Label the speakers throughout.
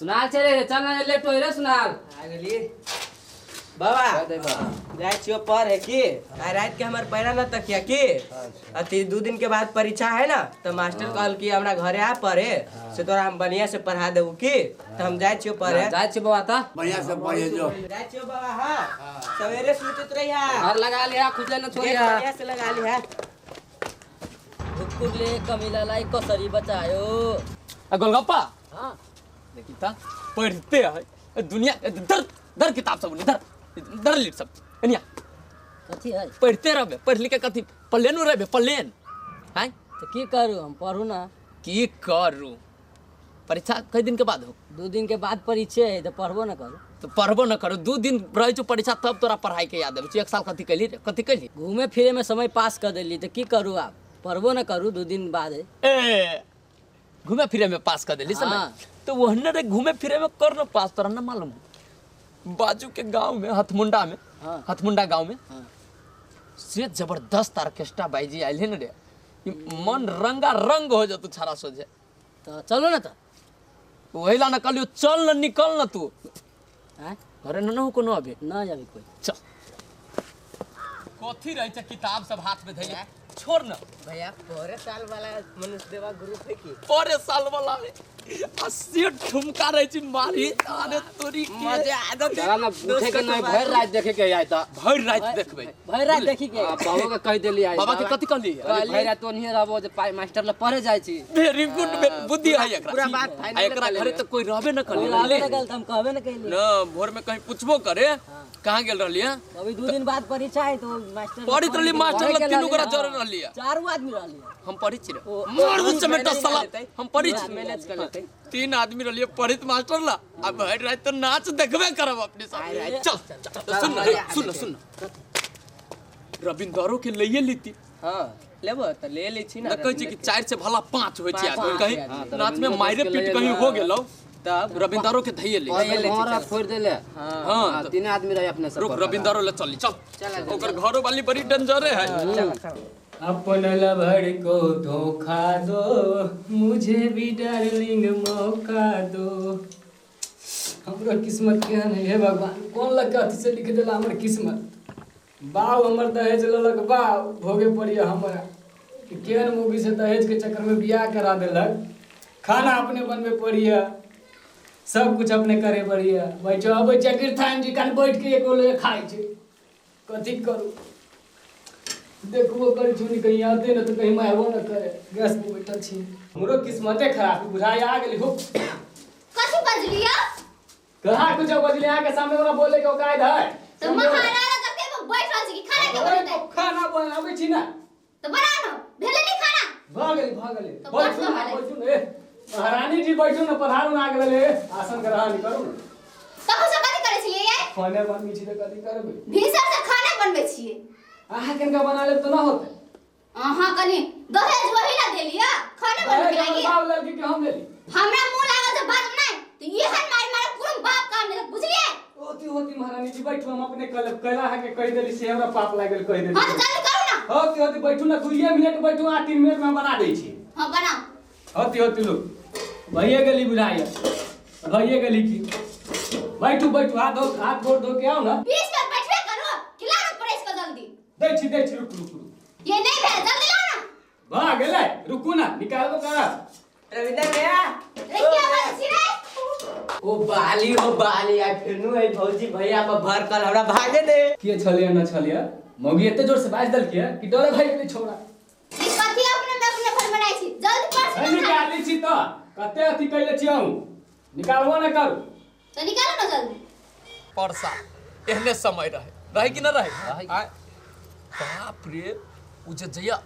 Speaker 1: सुनाल चले रे, चल ना लेट होई रे सुनाल।
Speaker 2: आ गेली बाबा, जाय छियो पढ़े की आइ रात के हमर पैरा न तकिया की अथी 2 दिन के बाद परीक्षा है ना, तो मास्टर कहल कि हमरा घरे आ पढ़े से तोरा हम बढ़िया से पढ़ा देबू की, तो हम जाय छियो पढ़े।
Speaker 1: जाय छियो बाबा त
Speaker 3: बढ़िया से पढ़े जो।
Speaker 2: जाय छियो बाबा। हां सवेरे सुतत रहिया
Speaker 1: और लगा लिया खुजले न छोड़िया,
Speaker 2: बढ़िया से लगा लिया।
Speaker 1: कुकुरले कमिलालाई कसरी बचायो।
Speaker 4: आ गोलगप्पा
Speaker 1: हां
Speaker 4: देखी त पढ़ते है दुनिया दर दर किताब सब दर दर लिख सब एनिया
Speaker 1: कथी है
Speaker 4: पढ़ते रहबे, पढ़ लिख के कथी पलेनु रहबे पलेन हैं
Speaker 1: तो की करू हम पढ़ू ना
Speaker 4: की करू। परीक्षा कई दिन के बाद हो?
Speaker 1: 2 दिन के बाद परीक्षा है तो पढ़बो ना करू।
Speaker 4: तो पढ़बो ना करू, 2 दिन रह छौ परीक्षा तब तोरा पढ़ाई के याद आबै छौ। 1 साल कथी कैली रे, कथी कैली?
Speaker 1: घूमे फिरे में समय पास कर देली तो की करू आप, पढ़बो ना करू 2 दिन बाद है।
Speaker 4: ए घूमे फिरे में पास कर देली समय तो वहने रे घूमे फिरे में कर न पास तोरा ना मालूम। बाजू के गांव में हथमुंडा में, हथमुंडा गांव में से जबरदस्त ऑर्केस्ट्रा बाईजी आयल है न रे, मन रंगा रंग हो जतु छारा सोझे।
Speaker 1: तो चलो ना त
Speaker 4: वही ला ना कहलियो चल न निकल न तू
Speaker 1: हैं
Speaker 4: घरे न हो कोनो अभी
Speaker 1: ना जाबी कोई।
Speaker 4: चल कथी रहे छै किताब सब हाथ में धइले छोड़ न
Speaker 2: भैया। परे साल वाला मनुष्य देवा ग्रुप है की
Speaker 4: परे साल वाला है आ से ठुमका रहे छी मारी अरे तोरी के
Speaker 2: मजा आदत
Speaker 1: चला ना उठे के नहीं भर रात देखे के आय त
Speaker 4: भर रात देखबै,
Speaker 1: भर रात देखी के बाबा के कह देली आय।
Speaker 4: बाबा के कथि कहली?
Speaker 1: भर रात ओनिए रहबो जे मास्टर ल पढ़े जाय छी।
Speaker 4: वेरी गुड बुद्धि है एकरा
Speaker 2: पूरा बात फाइनल।
Speaker 4: एकरा घरे त कोई रहबे न करले,
Speaker 1: रहबे न करल त हम कहबे न कैली
Speaker 4: न। भोर में कहीं पूछबो करे कहां गेल रहली है?
Speaker 1: अभी 2 दिन बाद परीक्षा है तो मास्टर
Speaker 4: पढ़ित रहली, मास्टर ल तीनू गोरा जरे रहली,
Speaker 1: चारू आदमी रहली।
Speaker 4: हम पढ़ी छी रे मारू चमेटा साला, हम पढ़ी छी
Speaker 2: मैनेज कर लेते।
Speaker 4: 3 आदमी रहलिए पढ़ित मास्टर ला आ भर रात तो नाच देखबे करब अपने सब। चल चल सुन ना सुन ना सुन ना, रविंदरो के लइए लीती।
Speaker 2: हां लेबो त ले लै छी ना,
Speaker 4: न कहै छी कि 4 से भला 5 होय छै आदमी, कहीं नाच में मारे पीट कहीं हो गेलौ
Speaker 2: तब
Speaker 4: रविंदरो के धइए ले
Speaker 1: मोरा फोड़ देले। हां 3 आदमी रहे अपने सब।
Speaker 4: रुक रविंदरो ले चली चल, ओकर घरो वाली बड़ी डेंजर है।
Speaker 5: अपन लवर को धोखा दो मुझे भी डार्लिंग मौका दो। हमरो किस्मत केहन है हे भगवान, कौन लग अथी से लिख देला हमर किस्मत। बाप हमर दहेज लेलक, बाप भोगे पड़िया हमरा कि केहन मूवी से दहेज के चक्कर में बियाह करा देलक। खाना अपने बनबे पड़िया, सब कुछ अपने करे पड़िया। बैठो अबै चकिर जी कान बैठ के एको ले खाइ छै। कथी करू देखबो करै छी कहीं आते न तो कहीं मैं आबो न करे, गैस पर बैठल छी। हमरो किस्मते खराब बुझाय आ गेली हो।
Speaker 6: कथी बजलिया?
Speaker 5: कहाँ कुछ बजली? अहाँ के सामने वाला बोले के औकात है
Speaker 6: तो महाराजा जब के बैठल छी खाना के बनतै?
Speaker 5: खाना बनाबै छी ना
Speaker 6: तो बना नो भेलै नहीं खाना।
Speaker 5: भ गेली भ गेली बैठू ना बैठू ना महारानी जी बैठू ना, पधारू ना गेले आसन ग्रहण करू ना।
Speaker 6: तखन से कथी करै छलियै यै?
Speaker 5: खाना बनबै छी त कथी करबै?
Speaker 6: भीसर से खाना बनबै छियै।
Speaker 5: अहाँ केनका बना लेब त ना होतै।
Speaker 6: अहाँ कनी दहेज वही ला देलिया खाना बनबै के लागी।
Speaker 5: बाप लड़की के हम देली,
Speaker 6: हमरा मुंह लागल त बात नहीं तो एहन मार मार पूरा बाप काम नहीं बुझलियै।
Speaker 5: होती होती महारानी जी बैठू, हम अपने कल कैला है के कह देली से हमरा पाप लागल कह देली।
Speaker 6: हां त जल्दी करू ना।
Speaker 5: होती होती बैठू ना, 2 मिनट बैठू आ 3 मिनट में हम बना दै छी।
Speaker 6: हां बनाओ।
Speaker 5: होती होती लो भइए गेली बुझाइया, भइए गेली की बैठू बैठू हाथ धो हाथ गोड़ धो के आओ ना।
Speaker 6: 20 मिनट बैठबे करू खिला ना प्रेस को जल्दी।
Speaker 5: दै छी रुक रुक रुक
Speaker 6: ये नहीं भेल जल्दी लाओ ना।
Speaker 5: भ गेलै रुकू ना निकालबो करब।
Speaker 2: रविंदर भैया
Speaker 6: रे क्या बात छी रे?
Speaker 2: ओ बाली हो बाली आ फेनु है भौजी भैया पर भर कल हमरा भागे दे।
Speaker 5: के छलिया न छलिया मौगी एते जोर से बाज देलकिया कि डरे भाग गेलै छोड़ा।
Speaker 6: ई कथी अपने में अपने भर बनाई छी जल्दी पर्स
Speaker 5: में निकाली छी त कते अथी कैले छी हम निकालबो ना करू
Speaker 6: त निकालो ना जल्दी।
Speaker 4: परसा एहने समय रहे रहे कि न रहे? बाप रे उ जे जइया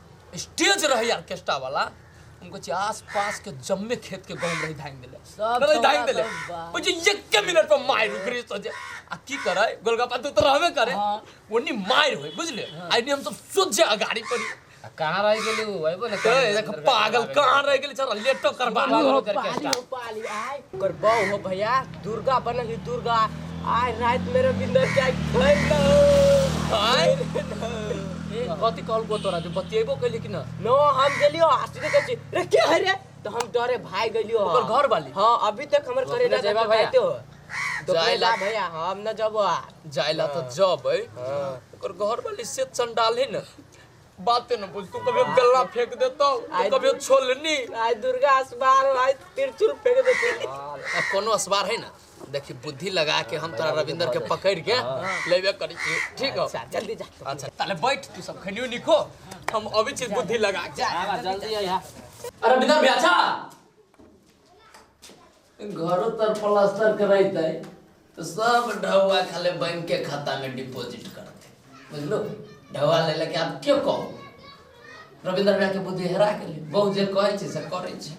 Speaker 4: स्टेज रहे ऑर्केस्ट्रा वाला उनको ची आस पास के जम्मे खेत के गहुम रही धांग देले
Speaker 1: सब
Speaker 4: धांग देले। ओ जे 1 मिनट पर मार रुक रे सोचे आ की करे गोलगप्पा तू तो रहबे करे ओनी मार होय बुझले। आइनी हम सब सोचे अगाड़ी पड़ी
Speaker 1: कहां रह गेली उ आइबो न
Speaker 4: देख पागल कहां रह गेली चल लेटो करबा
Speaker 2: पाली हो पाली आय ओकर बहु हो भैया दुर्गा बनल ही दुर्गा आय रात में रविंदर के खैलो
Speaker 4: आय ए कथि कहल को तोरा जो बतिएबो कैली कि न?
Speaker 2: नो हम गेलियो आश्चर्य करै छी रे के है रे तो हम डरे भाग गेलियो।
Speaker 4: ओकर घर वाली?
Speaker 2: हां, अभी तक हमर करेजा
Speaker 4: जेबा
Speaker 2: भैया
Speaker 4: भैया।
Speaker 2: तो
Speaker 4: जाइला
Speaker 2: भैया हम न जबो
Speaker 4: जाइला तो जबै। ओकर घर वाली से चंडाल है न, बाते न बुझ। तू कभी गल्ला फेंक देतो, तो कभी छोलनी।
Speaker 2: आज दुर्गा असबार आज तिरछुल फेंक देतो।
Speaker 4: अब कोनो असबार है ना, देखी बुद्धि लगा के हम तोरा रविंदर के पकड़ के लेबे करी छी, ठीक हो?
Speaker 2: अच्छा जल्दी जा।
Speaker 4: अच्छा ताले बैठ तू सब खनियो निको, हम अभी चीज बुद्धि लगा के
Speaker 5: जा जल्दी आ।
Speaker 4: अरे रविंदर भैया अच्छा
Speaker 3: घरों तर प्लास्टर कराइते तो सब ढौआ खाले बैंक के खाता में डिपॉजिट करते, बुझलो? ढौआ ले लेके आब के कहू? रविंद्र भैया के बुद्धि हेरा गेलै, बहुत जे कहै छै से करै छै,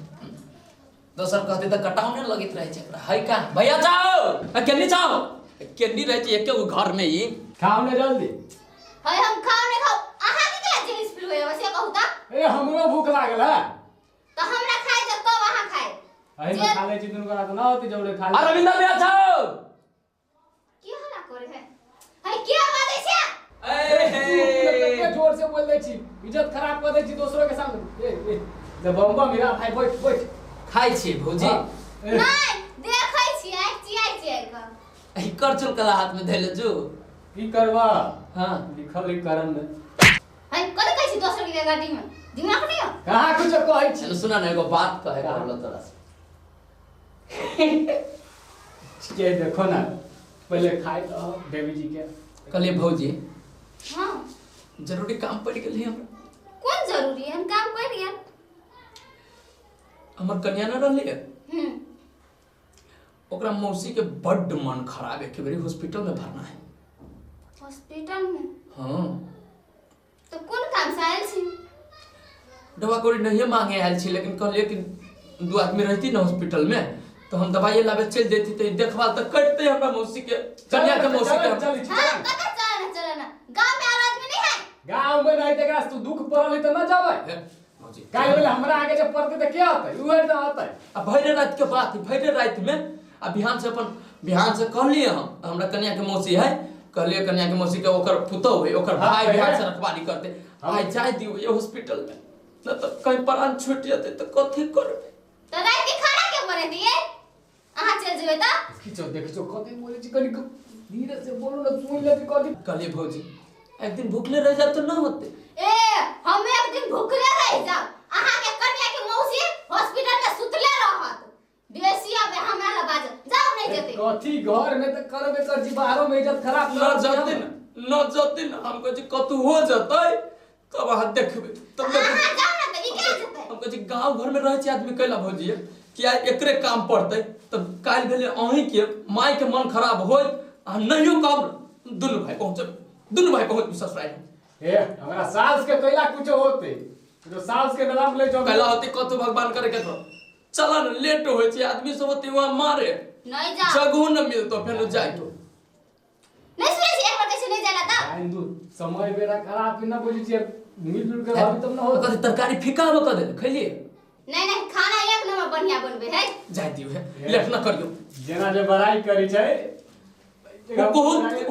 Speaker 3: दोसर कहते तऽ कटाव नहि लगैत रहै छै एकरा। है का भैया जाओ केन्नी जाओ केन्नी रहै छै एके गो घर में ई।
Speaker 5: खाओ ने जल्दी।
Speaker 6: है हम खाओ ने खाओ, अहाँ के केला जेलिस फील होय वैसे कहू त?
Speaker 5: ए हमरो भूख लागल है
Speaker 6: त हमरा खाय दे तब अहाँ खाय।
Speaker 5: अरे में खा ले छी दुनू गोरा त ना होती जौरे खा ले।
Speaker 4: अरे रविंद्र भैया जाओ
Speaker 6: की हल्ला करे है? है की आवाज है छै?
Speaker 5: ए जोर से बोल दै छी, इज्जत खराब कर दै छी दोसरो के सामने। ए ए जब बम्बा मेरा भाई बैठ बैठ
Speaker 4: खाइ छी भौजी।
Speaker 6: नहीं देखै छी आइ चियाइ चियाइ क
Speaker 4: ई करचुल कला हाथ में धैले जो
Speaker 5: की करबा?
Speaker 4: हां
Speaker 5: लिखल है करम में।
Speaker 6: है कथि कहै छी दोसर के गाड़ी में दिमाग नहीं हो?
Speaker 5: कहां कुछ कहै छी?
Speaker 4: चलो सुना ना एगो बात कहे रहलो तोरा से।
Speaker 5: के देखो ना पहले खाइ तो देवी जी के।
Speaker 4: कहलिए भौजी
Speaker 6: हां
Speaker 4: जरूरी काम पड़ गेल हमरा।
Speaker 6: कोन जरूरी है? हम काम पड़ गेल।
Speaker 4: हमर कन्या न रहली है, ओकरा मौसी के बड्ड मन खराब है, बेरी हॉस्पिटल में भरना है।
Speaker 6: हॉस्पिटल में?
Speaker 4: हाँ।
Speaker 6: तो कोन काम से आयल छी?
Speaker 4: दवा गोली नहीं मांगे आयल छी, लेकिन कहलिए कि दू आदमी रहती ना हॉस्पिटल में तो हम दवाई लावे चल देती, तो देखभाल तो करते हमरा मौसी के, कन्या के मौसी के।
Speaker 5: चल
Speaker 6: हां कत चल ना चल ना, गांव में और आदमी नहीं है?
Speaker 5: गांव में नहीं तेकरा तू दुख पड़ल है त ना जाबै।
Speaker 4: भौजी
Speaker 5: काहे बोले हमरा आगे जब पड़ते त के होतै? उहे त होतै।
Speaker 4: आ भरि रात के बात, भरि रात में आ बिहान से अपन बिहान से कहलिए हम, हमरा कन्या के मौसी है, कहलिए कन्या के मौसी के ओकर पुतौ है, ओकर भाई बिहान से रखवाली करते, आइ जाय दियो ये हॉस्पिटल में, न त कहीं प्राण छूट जेतै त कथि करबै?
Speaker 6: त रात के खाना के बनेतिए? अहाँ चल जेबै त?
Speaker 5: देखिचो देखिचो कथि बोलै छी, कनी धीरे से बोलू ना सुन लेती कथि।
Speaker 4: कहलिए भौजी एक दिन भूखले रह जाब त न होते।
Speaker 6: ए हम एक दिन भूखले रह जाब, अहाँ के कन्या के मौसी हॉस्पिटल में सुतले रहत, बेसी आबे हमरा ला बाज जाओ नहीं जेते।
Speaker 5: कथि घर में त करबे कर छी, बाहरो में इज्जत खराब
Speaker 4: न जते न जते न हम कहै छी कतौ हो जतै तब अहाँ देखबै, तब
Speaker 6: अहाँ जाओ ना त ई के जेतै।
Speaker 4: हम कहै छी गांव घर में रहै छी आदमी कैला भौजी कि आइ एकरे काम पड़तै, तब काल्हि भेलै अहीं के माय के मन खराब होय आ नहियो कहब दुनू भाई पहुँचब, दुनू भाई पहुँच ससुराल।
Speaker 5: ए हमरा सास के कैला कुछ होते जो सास के नाम ले जो
Speaker 4: कैला होते कतौ भगवान करे के चल न लेट होय छै आदमी सब होते वहां मारे
Speaker 6: नहीं जा
Speaker 4: जगहो न मिलतो फेनो जाय तो
Speaker 6: नहीं सुनै छी एक बार कैसे नहीं जाला त
Speaker 5: आइंदू समय बेरा खराब के ना बुझी छी मिलजुल के रहबी तब न हो।
Speaker 4: कथि तरकारी फीका हो क देल खैलिए?
Speaker 6: नहीं नहीं खाना एक नंबर बढ़िया बनबे है।
Speaker 4: जाय दियो है लेट न करियो,
Speaker 5: जेना जे बड़ाई करी छै
Speaker 4: हुक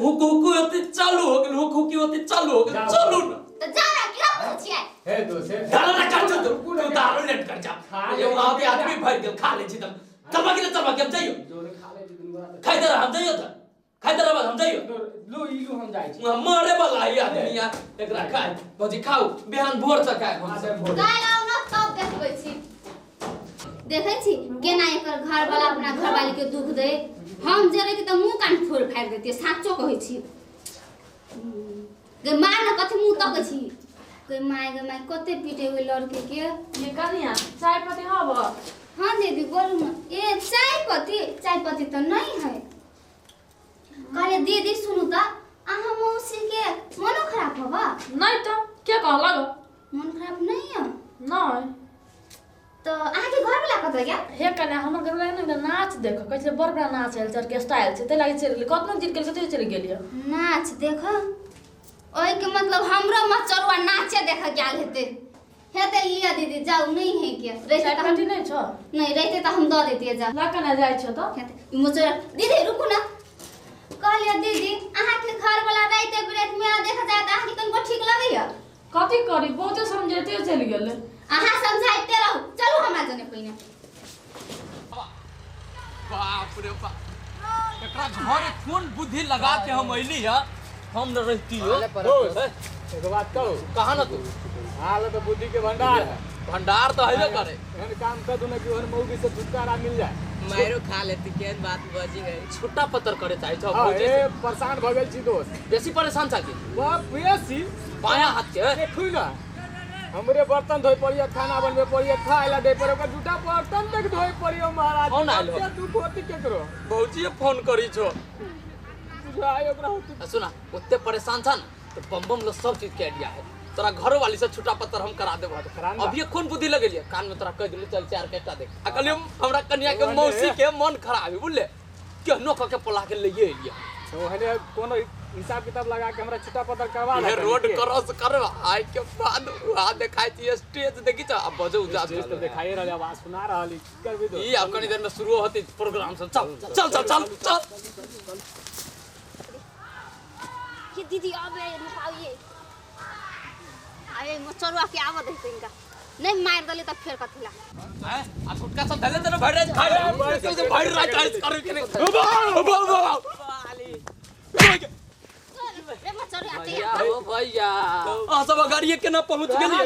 Speaker 4: हुक हुक होते चालू हो गेल, हुक हुकी होते चालू हो गेल, चलू न
Speaker 6: त जा ना की पूछै छियै?
Speaker 5: हे दोस्त हे
Speaker 4: दाल ना कर तू तू दाल लेट कर जा, ये वहां पे आदमी भर गेल खा ले छी तब चलबा के चलबा के हम जाइयो
Speaker 5: जोरे खा ले छी दुनू गोरा
Speaker 4: खाइ दे हम जाइयो त खाइ दे हम जाइयो
Speaker 5: लो ई लो हम जाइ छी
Speaker 4: वहां मारे वाला है आदमी यार एकरा खाय भौजी खाऊ बिहान भोर से खाय हम सब
Speaker 6: काल्हि आउ न तब देखबै छी। देखै छी केना एकर घर वाला अपना घर वाली के दुख दे, हम जे रहती त मुंह कान फोड़ फाड़ देती, साचो कहै छी गे मार न कथि मुंह तकै छी गे my गे my कते पीटे ओइ लड़के के।
Speaker 7: ये कनिया चाय पत्ती हब?
Speaker 6: हां दीदी बोलू न। ए चाय पत्ती? चाय पत्ती त नहीं है। कहले दीदी सुनू त अहाँ मौसी के मनो खराब हबा?
Speaker 7: नहीं त के कहलक
Speaker 6: मन खराब नहीं है?
Speaker 7: नहीं
Speaker 6: तो अहाँ के घर वाला कत गया?
Speaker 7: हे कन्या हमर घर वाला ने नाच देख कहै छै बड़ बड़ा नाच आयल छै ऑर्केस्ट्रा आयल छै तै लागि चलि गेलै, कतनो जिद केलकै तैयो चलि गेलियै।
Speaker 6: नाच देख ओहि के मतलब हमरो मचरुआ नाचे देख गेल हेतै हेतै। लिअ दीदी जाउ नहीं है के रहिते त हम
Speaker 7: नहीं छ
Speaker 6: नहीं रहिते त हम the देतियै जा।
Speaker 7: ला कन्या जाइ छ त
Speaker 6: हेतै मचरुआ। दीदी रुकू न, कहलियै दीदी अहाँ के घर वाला राइते बिरात मेला देख जाय त अहाँ के कनको ठीक लगैया?
Speaker 7: कथि करी बहुते समझेते चलि गेलै।
Speaker 6: अहाँ समझाइते रहू, चलू हमरा जने पहिने।
Speaker 4: बाप रे बाप, एकरा घरे कोन बुद्धि लगा के हम अइली है, हम न रहती हो।
Speaker 5: एगो बात कहू?
Speaker 4: कहा ना तू।
Speaker 5: हाल तो बुद्धि के भंडार है।
Speaker 4: भंडार तो हैबे करे।
Speaker 5: एहन काम कर दू ना कि ओहन मौगी से छुटकारा मिल जाए।
Speaker 2: मारो खा लेती, केहन बात बजी गई।
Speaker 4: छोटा पत्थर करे चाहे छौ
Speaker 5: हाँ,
Speaker 4: भौजी
Speaker 5: ए
Speaker 4: से।
Speaker 5: परेशान भ गेल छी दोस्त।
Speaker 4: बेसी परेशान छा की?
Speaker 5: बाप बेसी
Speaker 4: बायां हाथ के
Speaker 5: देखू ना, हमरे बर्तन धोए पड़िए, खाना बनबे पड़िए, खाए ला दे पड़े, ओकर दूटा बर्तन तक धोए पड़िए महाराज।
Speaker 4: कौन आयल हो?
Speaker 5: कते दुख होती केकरो।
Speaker 4: भौजी फोन करी छो।
Speaker 5: बुझाय ओकरा होती।
Speaker 4: आ सुना, ओते परेशान था ना तो बम बम लो सब चीज के आइडिया है। तोरा घर वाली से छुटा पत्थर हम करा देबो।
Speaker 5: करा ना।
Speaker 4: अभी कोन बुद्धि लगेलिए कान में तोरा कह दिलु चल चार के देख। आ कहलियो हमरा कन्या के मौसी के मन खराब है बुझले, केहनो क के पोला के लइए एलिए।
Speaker 5: तो ओहने कोनो हिसाब किताब लगा के हमरा छुटा पत्थर करवा
Speaker 4: ये रोड क्रॉस करवा आइ के बाद वहां देखाई छी स्टेज देखी छ, अब बजे उजा
Speaker 5: स्टेज तो देखाई रहल, आवाज सुना रहल, की करबी दोस्त?
Speaker 4: ई अब कनी देर में शुरू होती प्रोग्राम सब। चल चल चल चल चल।
Speaker 6: ये दीदी आबे रुकाइए, अरे मचरुआ के आवत है इनका, नहीं मार दले त फेर कथिला।
Speaker 4: हैं आ गुटका सब धले त भर रात खाइ भर रात चालीस करे के बाबा बाबा
Speaker 6: रे मचरुआ आते
Speaker 3: भैया हो भैया,
Speaker 4: आ सब गाड़ी के ना पहुंच गेलिए।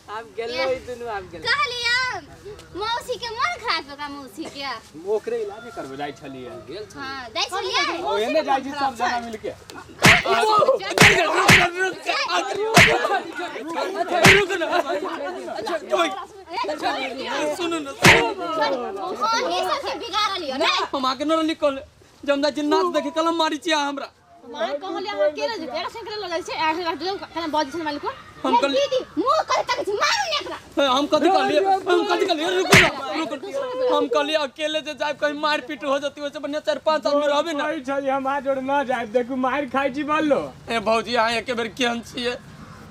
Speaker 2: हम गेलो ई दुनू हम गेलो।
Speaker 6: कहलिया मौसी के मन खराब होगा मौसी के
Speaker 5: ओकरे इलाज करबे जाइ छलिए।
Speaker 3: गेल छलिए।
Speaker 6: हां जाइ छलिए।
Speaker 5: ओहने जाइ छी सब जना मिल के।
Speaker 4: सुन ना,
Speaker 6: ओही सब के बिगाड़लियो नहीं।
Speaker 4: हम आके न रहली कल जमदा जी नाच देखे कलम मारी छिया हमरा।
Speaker 7: मां कहलिए अहाँ के रह जेते, एकरा संग लऽ जाइ छै, आठ लाख दियौ खाना बजै छै मालिक को।
Speaker 4: हम कल
Speaker 6: दीदी मुंह कर तक छी मारू ने एकरा।
Speaker 4: हम कथि कहलिए, हम कथि कहलिए, रुकू ना रुकू। हम कहलिए अकेले जे जाए कहीं मार पीट हो जती, ओसे बढ़िया 4-5 आदमी रहबे ना।
Speaker 5: कहै छलिए हम आ जोड़ न जाए, देखू मार खाइ छी बोलो।
Speaker 4: ए भौजी अहाँ एके बेर केहन छिए,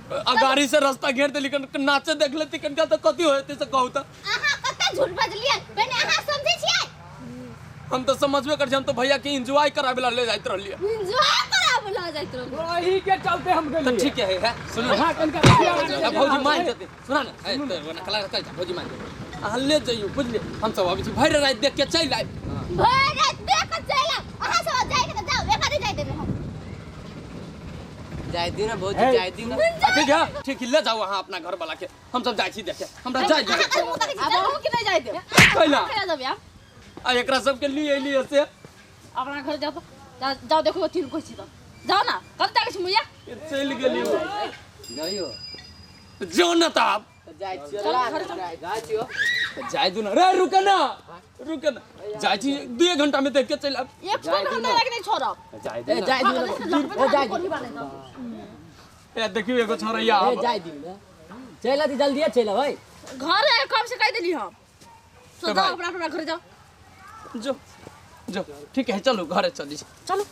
Speaker 4: आ गाड़ी से रास्ता घेर देली, नाचे देख लेती कनका त कथि होते से कहू त।
Speaker 6: अहाँ कते झूठ बजलिए बने, अहाँ समझै छियै?
Speaker 4: हम तो समझबे कर छी, हम तो भैया के एंजॉय करावे ला ले जाइत रहलिए।
Speaker 6: एंजॉय करावे ला जाइत रहलिए,
Speaker 5: ओही के चलते हम गेलिए।
Speaker 4: त ठीक है, है सुनो
Speaker 5: हां कनका
Speaker 4: भौजी मान जते, सुना ना ए तो कला कल भौजी मान जते, अहाँ ले जइयो बुझलिए। हम सब अबै छी भरि राति देख के चलि आयब।
Speaker 6: भरि राति देख के चलि आयब, अहाँ सब जाय के त जाउ, एकरा नहि जाय देबै हम।
Speaker 2: जाय दी ना भौजी, जाय दी ना।
Speaker 4: ठीक है ठीक है, ले जाओ अहाँ अपना घर वाला के, हम सब जाइ छी देखे, हमरा जाय दे।
Speaker 7: आब अहूँ के नहि जाय देब।
Speaker 4: कैला?
Speaker 7: कैला देबै आब?
Speaker 4: आ एकरा सबके लिए एलिए से
Speaker 7: अपना घर जाओ, जाओ देखो तीन कोई छी त जाओ ना, कब तक छी मुया
Speaker 4: चलि गेलियो।
Speaker 1: नहीं हो
Speaker 4: जो न ताब
Speaker 2: जाय छियो, जाय छियो,
Speaker 4: जाय दू ना रे, रुक ना रुक ना, जाय छी 2 घंटा में देख के चलि आब।
Speaker 7: एक घंटा लागे नहीं छोड़ब।
Speaker 2: जाय
Speaker 1: ए जाय दी ना, ओ जाय दी
Speaker 4: ए देखियो एगो छोरैया
Speaker 1: ए जाय दी ना, चल आती जल्दी चल भाई।
Speaker 7: घर है कब से कह देली हम, सो जाओ अपना अपना घर जाओ।
Speaker 4: जो जो ठीक है, चलो घरे चली।
Speaker 7: चलो।